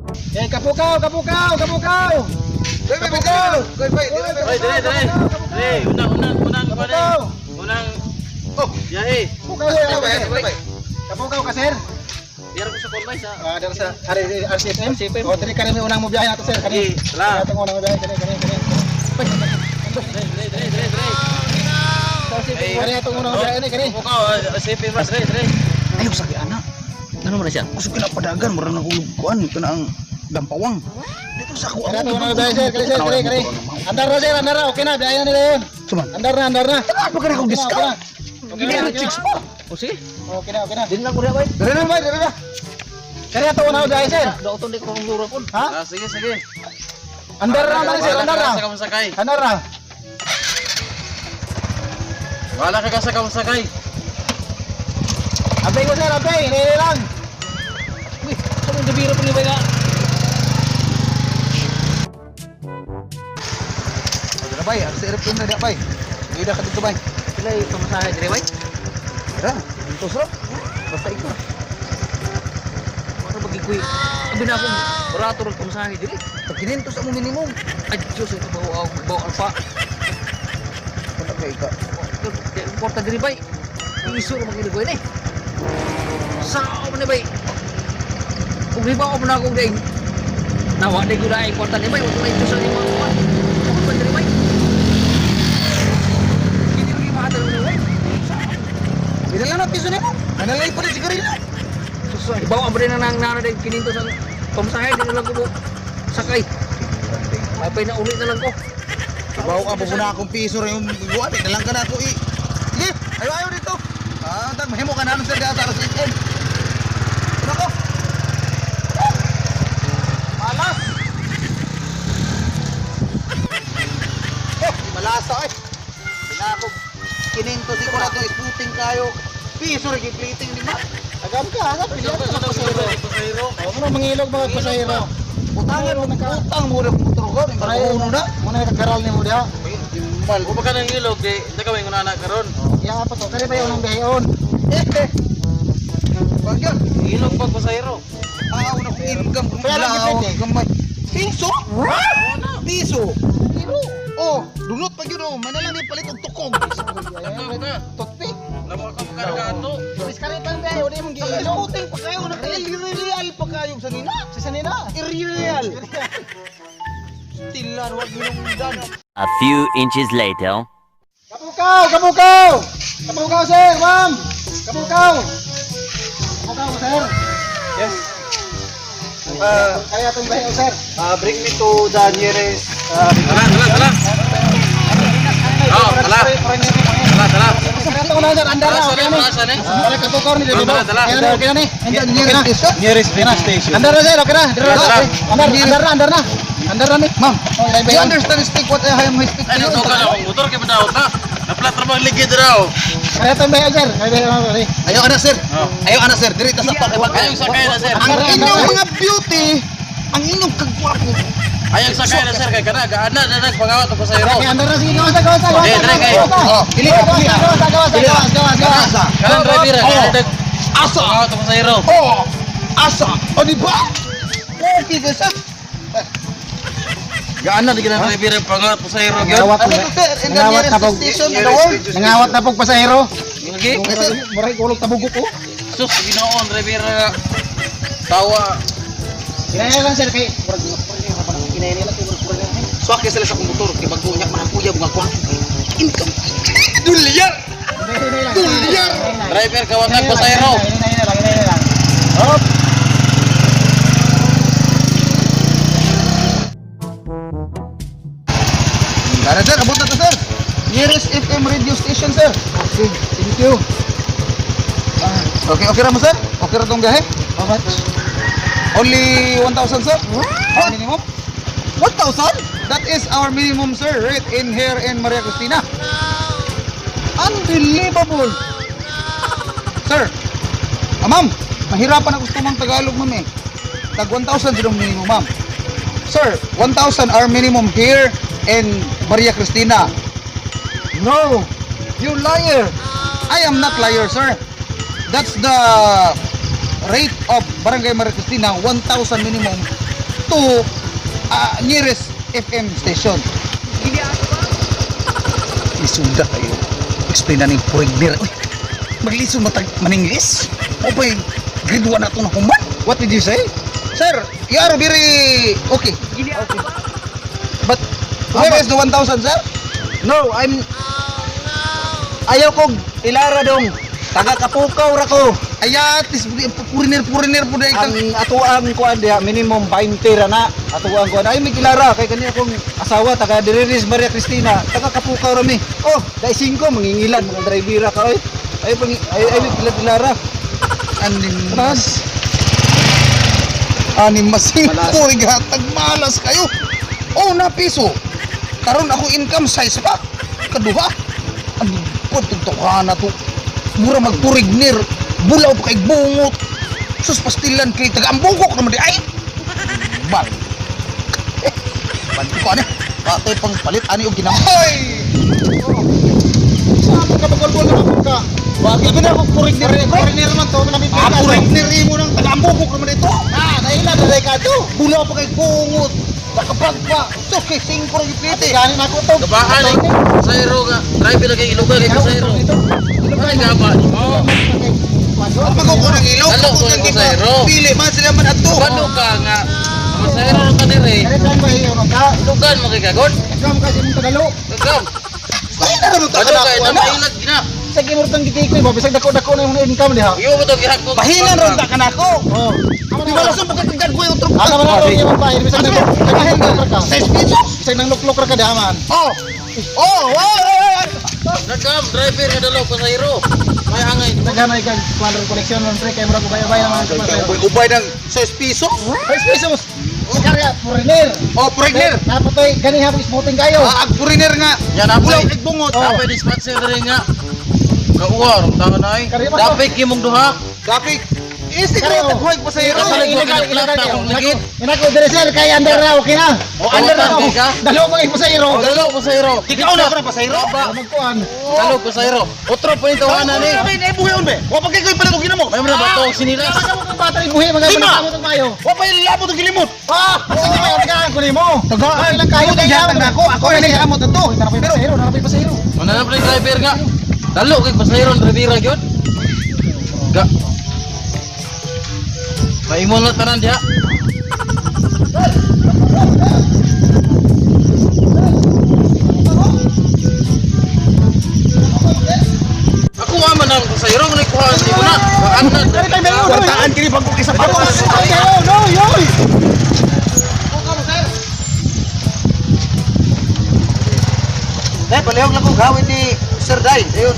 Eh, kapukaw, kapukaw, kapukaw. Kapukaw. Oy, dire, dire. Dire, unang unang unang pa Kapukaw. Unang. Oh, biyahe. Kapukaw, sir. Kapukaw ka, sir. Dira ko sa konvay sa. Ah, dara sa RCFM. Oh, diri kani may unang mo biyahe nato, sir. Kani. Sige, tala. Kani atong unang mo biyahe kani kani kani. Dire, dire, dire, dire, dire. Kani atong unang mo biyahe ni kani. Kapukaw, RCFM mas dire, dire. Ayaw sa anak. Ano man na siya? Kusog kinapadagan, mura na kong kuan, ito na ang dampawang. Dito sa ako. Kani atong unang mo biyahe, sir. Kani, sir, kani kani. Andar na, sir, andar na. Okay na, biyahe na nila yun. Suman. Andar na, andar na. Tara, pa ka na akong Okay na, discount. okay na. Hindi na chicks pa. O sige. Okay na, okay na. Din lang ko bay. Dere na, bay, dere na. Kani atong unang mo biyahe, sir. Daoton di ko pang lura kon. Ha? Ah, sige, sige. Andar na man, sir, andar na. Sa kamusakay. Andar na. Wala ka sa kamusakay. Abay ko, sir, abay. Hinihili lang. Uy, sa mong debira pa ni bay nga. Dara bay, ang sirap na da bay. Hindi ka dito bay. Sila yung pamasahe dire bay. Dara, dito sir. Basta ikaw. Para bagikoy. Abi na akong barato ra pamasahe dire. Pag kinintos ang minimum. Ay Diyos, ito bawa ako bawa alpa. Wala kay ka. Importa dire bay. Iso ra magilagoy ni. Sao man ni bay? Kung hibaw mo na akong daing. Nawa di ko na ay kwarta ni bay, wala ito sa imong kuan. Ako pa dire bay. Hindi rin mahatag mo bay. Hindi lang na piso nimo. Manalay pa rin sigarilyo. Sus, ibaw ang rin nang nana dahil kininto sa pamasahe, di na lang ko mo sakay. May pay na uli na lang ko. Ibaw ka po na akong piso rin yung buwan. Eh, nalang ka na ako i. Sige, ayo ayo dito. Ah, tag mahimo ka na nun sir diha sa RCM. Nako. Malas. Oh, malasa eh. Pinako kininto si ko na itong isputing kayo. Piso rin gipliting di ba? Agam ka, agam. Pili ka sa pasahero. Oh, muna mangilog mga pasahero. Utangan mo, utang mo rin motor ko. Uno na. Muna nakakaral ni mo diha. Mal. Kung ka ng ilog, di, hindi ka may ngunana karon. Ya pa to, kani pa yung unang biyahe on. Eh, eh. Wag yun. Ilog pag pasahero. Ah, una kong income. Kung Pero wala ang ako gipit eh. gamay. Piso? Piso? Oh, dunot pa yun oh. Manalang ni palit og tukog. Totpi. Lamo ka makarga ato. Bis kani pang biyahe, wala imong giilog. Isputing pa kayo. Naka-irreal pa kayo sa nina. Sa sanina. Irreal. Tilan, wag minungdan. A few inches later. Kapukaw, kapukaw. Kapukaw, sir, ma'am. Kapukaw. Kapukaw, sir. Yes. Kaya itong biyahe, sir. Bring me to the nearest Tala, tala, tala. Oh, tala. Tala, tala. Kaya itong unang, sir, andar na, okay na ni. Tala, tala. Tala, kapukaw ni Dito. Tala, tala. Okay na, okay na ni. Okay na. Nearest radio station. Andar na, sir, okay na. Dito na. Tala. Andar, andar na, andar na. Andar na ni. Ma'am, Oh, ilay do you biyahe. understand speak what I am speak to Ay, you? nagtuka na akong motor kay madaot na. Naplat ra bang ligid raw. Kaya itong biyahe, sir. Kaya biyahe, sir. Ayaw ana sir. Oh. Ayaw ana sir. Diri ta sa pa kay Ayaw sakay na sir. Ang inyong mga beauty, ang inyong kagwapo. Ayaw sakay na sir kay kana gaana na nagpangawat og pasahero. Okay, andar na, sige, gawas na, gawas na, gawas Eh, na, dire kay. gawas na. Oh, pili ka, pili ka. Gawas, gawas, gawas, gawas, gawas. Asa. Kanang driver Oh. kay nag Asa. pangawat og pasahero. Oh, asa. O di ba? Okay ka sa. Gaana di kanang driver ang pangawat pasahero gyud. Nangawat Ano to sir? In the Nangawat nearest na pog. station in the world? Nangawat na pog pasahero. Lagi. Muray ulog tabugok ko. Sus Ginoo driver nga tawa. Kinaya lang, sir, kay murag kinaya nila kay murag murag. Swak sila sa motor kay bago nya man ang uyab nga kwa. Income. Dolyar. Dolyar. Driver kawatag pasahero. Hinay lang, hinay lang. Hop. Tara sir, abot na to sir. Nearest FM radio station sir. Okay, thank you. Okay, okay ra mo sir? Okay ra tong biyahe? How much? Only 1,000 sir? Our minimum? 1,000? That is our minimum sir, right in here in Maria Cristina. Unbelievable. Sir, ah, ma'am, mahirapan ako sa mang Tagalog ma'am eh. Tag 1,000 silang minimum ma'am. Sir, 1,000 our minimum here in Maria Cristina. No, you liar. I am not liar, sir. That's the rate of Barangay Maria Cristina, 1,000 minimum. to nearest FM station. Isuda kayo. Explain na ni foreigner. Uy, maglisod matag maninglis. O pa grade 1 na ito na human. What did you say? Sir, you are very okay. Okay. But where is the 1,000, sir? No, I'm Ayaw kog ilara dong. Taga Kapukaw ra ko. Ay, at least foreigner, foreigner po dahil kang... Ang atuang kuan diha minimum 20 ra na. Atuang kuan ay may kilara kay kani akong asawa taga Diriris Maria Cristina, taga Kapukaw ra mi. Oh, dai 5 mangingilan mga drivera ka oy. Ay pang ay ay may kilara. Animas. Animas. Malas. Kurigatag malas kayo. Oh, na piso. Karon ako income size pa. Kaduha. Ano po tugtukan na to. Mura magpurignir. Bulaw pa kay bungot. Sus pastilan kay taga ambugok naman di ay. Bal. Eh, banti ko ani. Patay pang palit ani og ginam. Hoy! Saan ka bagol-gol na ka? Wag Ibi na ako foreigner. Foreigner man to, manamit Ah, foreigner imo nang taga ambugok naman dito. Ah, naila na ka to. Bulaw pa kay bungot. Nakabag pa. Sus kay singko ra gyud plite. Gani na ko to. Gabahan eh. Pasahero nga. Driver na kay Ilogan kay pasahero. Ay gaba. Oh. At magkukuha ng ilaw, Lalo kung ko kang sa ero. Pili man sila man ato. Bano ka nga. Pasahero ka dire. Kani saan ba iyo ka? Ilogan mo kay kagod. Ikaw mo kasi mong tagalo. Gagam. Ay, na naman Bano ka ka na mailag gina. Sa kimurtang gitikoy ba bisag dako-dako na imong income diha. Iyo mo to gihapon. Pahinan ron ta kanako. Oh. Di ba lasong bukod ng ko yung truck. Ala man ako imong bahin bisag Ano nang ka. 6 pesos. Bisag nang luklok ra ka diha man. Oh. Oh, oh, oh, oh. Nagam driver nga dalaw pasahero. May angay. Daghan ay kag kuan connection man pre kay murag ubay-ubay naman sa pasayro. Ubay-ubay ng 6 pesos. 6 pesos. Karya foreigner. Oh, foreigner. Napatoy gani hapon smoothing kayo. Ah, ag foreigner nga. Yan apay. Bulaw kay bungot. Dapat dispatcher rin nga. Kauwa ron ta na ay. Kari ba? Dapat kimong duha. Dapik. Isi ko Kare, oh. taghuwag pa sa ero. Kasalig ko kinaklap na akong ligid. Inako dire sir kay under ra okay na. O under na. na ka. Dalawa mga pasayro. Dalaw pasahero. Ikaw na ko na pasahero. Magkuan. Dalaw pasahero. Otro pa yung tawanan ni. Ay, buhi on be. Wa pa kay koy palit og ginamo. May mga bato ang sinilas. Sa mo battery buhi mga Lima. mga mo kayo. Wa pa ilabot og gilimot. Ah, sige ba tagaan ko nimo. Tagaan lang kayo Kayo kay na ako. Ako na nag-amot ato. Pero pasayro, narapay pasayro. Ano na pala yung driver nga? Dalo kay pasahero ang driver gyud. Ga. Maimon na tanan diha. Ako ama na ang pasahero nga nagkuha sa imo na. Kaanad. Kari kay meron. Kwartaan kini bangko kay sa patos. No, yoy. Dai palihog lang ko gawin ni Sir Dai. Ayun.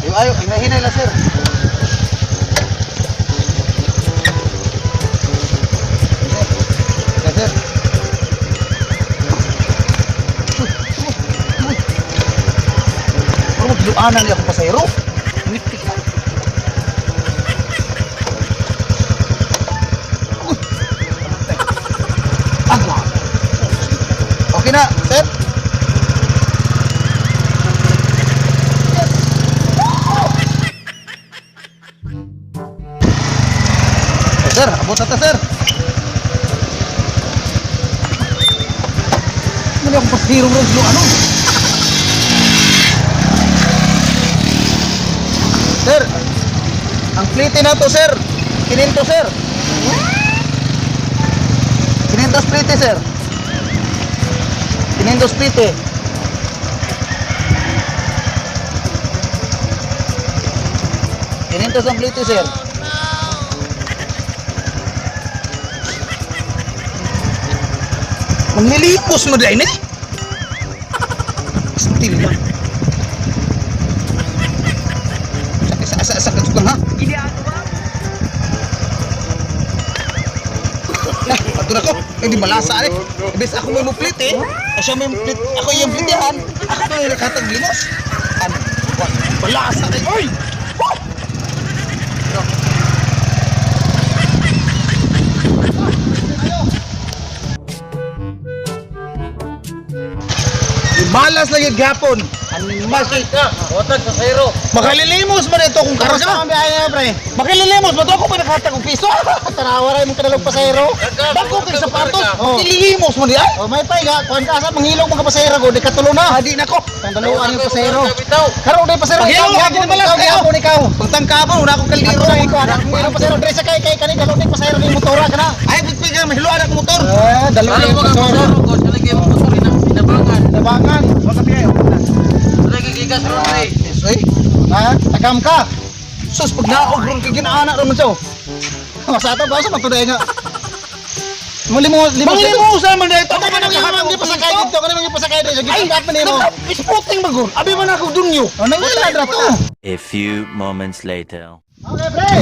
Ayo ayo hinay lang sir. Sir, sir. Pero magluanan niya akong pasahero. Nitik na. Uy. Agwa. Okay na, sir. Eh, Sir, abot na ta, sir. Ano akong pasahero ron ano? Sir, ang plite na to, sir. 500, sir. 500 plite, sir. 500 plite. 500 ang plite, sir. Manglilimos mo dahil eh. Still na. Sa lang ha. Ato na ko. Hindi malasa eh. Ibis ako may muplit eh. Siya may muplit. Ako yung plitihan. Ako may nakatag limos. Ano? Malasa eh. Oy! Woo! Malas lang yung gapon. Animal kay Otag pasahero. Makalilimos man ito kung Karos karga. ang biyahe pre. Makililimos ba to ako pa nakahatag og piso? Tanawa ra imong kadalog pasahero. Dako kay sapatos. Oh. Makililimos man di ay. Oh, may pay ga kuan ka sa manghilog mga pasahero ko di katulo na. Adi nako. Ang dalawa ang pasahero. Bitaw. Karon day pasahero Paghilog, ikaw di na malas, ikaw gihapon ikaw. Pagtangkapon una akong kaldero. Ako lang ikaw anak mo pasahero dre sa kay kay kani dalaw ni pasahero ni motora kana. Ay bitbit ka mahiluan akong motor. Eh, dalaw Dalo ni mo ka pasahero. pasahero ko. Sila kay mo motor inabangan. Labangan. Sila kay gigas ron pre. Ay, Ha? Takam ka. sus pag naog ron kay ginaana ron man siya. Masa to ba sa matuday nga. Mo limo limo. Manglimusan man dito. Ako man ang iyang mga pasakay dito, kani mga pasakay dito. Ay, Gitanggap man nimo. Sporting bagon. Abi man ako dunyo. Oh, nangila ra to. A few moments later. Okay, pre.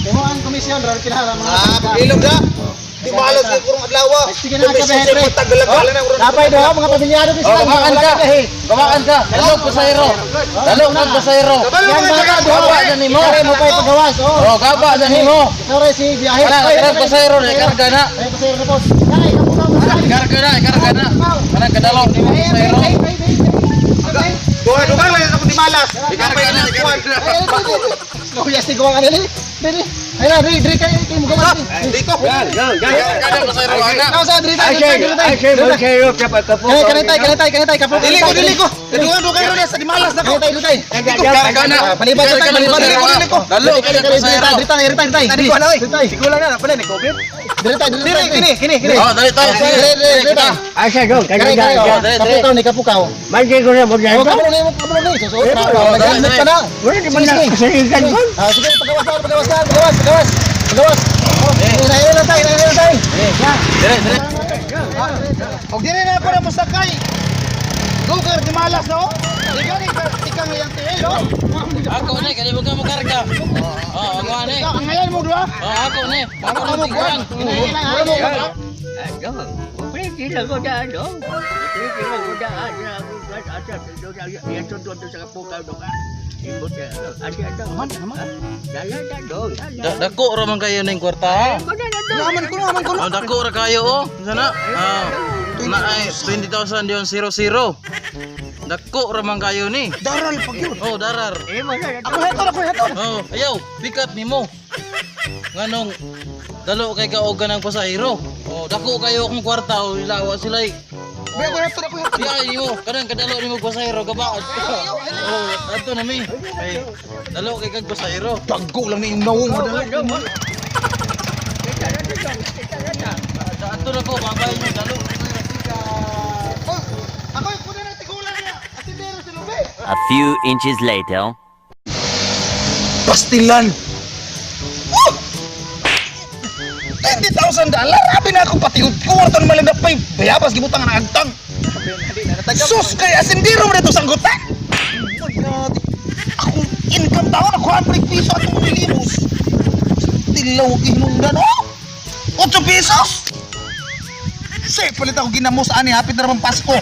Kimo ang komisyon ron kinahanglan mga. Ah, pagilog na. Di malas kay kurong adlaw. Sige na ka pre. Tagalagala na kurong. Napay do mga pamilyado ni sila. Oh, gawakan ka. Gawakan ka. Dalog pasahero. Dalog kag pasahero. Kabalo Yan mga mga taga duha Gaba na nimo. Kare mo pay pagawas. Oh. Oh, gaba na nimo. Ikaw rin si biyahe. Kana kana pasahero ni karga na. Ay, pasahero na po. Kare, kapukaw mo. Karga na, karga na. Kana kadalog nimo pasahero. Duha dugang lang ako di malas. Ikarga na, ikarga na. Slow yes, tigawa ka nili. Dili. Ay na, dili, dili kay kay mo gawas. Dito. Karga na pasahero ana. Ikaw sa dili tayo, dili tayo. Kani kani tayo, kani tayo, kani tayo, kapukaw. Dili ko, dili ko. Dugang dugang ron sa di malas na ko. Kani tayo, dili tayo. Karga na. Palibad tayo, palibad. Dili ko, dili ko. Dalog Kani kag kani dili pasahero. tayo, dili tayo, dili tayo, dili tayo. Dili ko na oy. Dili tayo. Sigulang na pala ni COVID. Dili tayo, dili Dili tayo. kini kini kini. Oh, dali tayo. Dili, dili, dili tayo. Kani kani. Oh, dili, dili. Kapukaw ni kapukaw. Oh, kabalo ni mo, kabalo ni. Susuot na. Naghamit pa na. Sige, sige. Ah, sige, pagawas na, pagawas na, pagawas, pagawas. Pagawas. Oh, Inahin na tayo, inahin na tayo. Dire, dire. Og dili na ako na musakay. Dugar di malas no. Di gani ka tikang iyang tiil oh. Ako ni kani mo ka mo karga. Oh, ako ani. Ang ngayon mo duha. Oh, ako ni. Ako ni tigwan. Dako ra man kayo ning kwarta ha. Naman ko, naman ko. Oh, dako ra kayo oh. Sana? Ah. Na ay 20,000 diyon 00. Dako ra man kayo ni. Daral pag yun. Oh, darar. Ako hetor, ako hetor. Oh, ayaw, pick up nimo. Nganong dalo kay ka og kanang pasahero. Oh, dako kayo akong kwarta o ilawa sila. Eh. Be, ako hetor, ako hetor. Di ay nimo, kanang kadalo nimo pasahero gabaad. Oh, adto na mi. Ay, dalo kay kag pasahero. Dagko lang ni yung nawong madala. Adto na ko, babay mo dalo. Oh, ako yung kunin ng tigulang niya. Asindero si Lube. A few inches later. Pastilan. Oh! $20,000. Rabi na ako pati kwarto ni Malinda Pay. Bayabas gibutang ang agtang. Sus kay asindero mo dito sanggutan. Oh my God. Akong income taon ako 100 piso atong nilimos. Tilaw hinungdan oh. 8 pesos. Say, palit ako ginamos ani hapit na naman Pasko.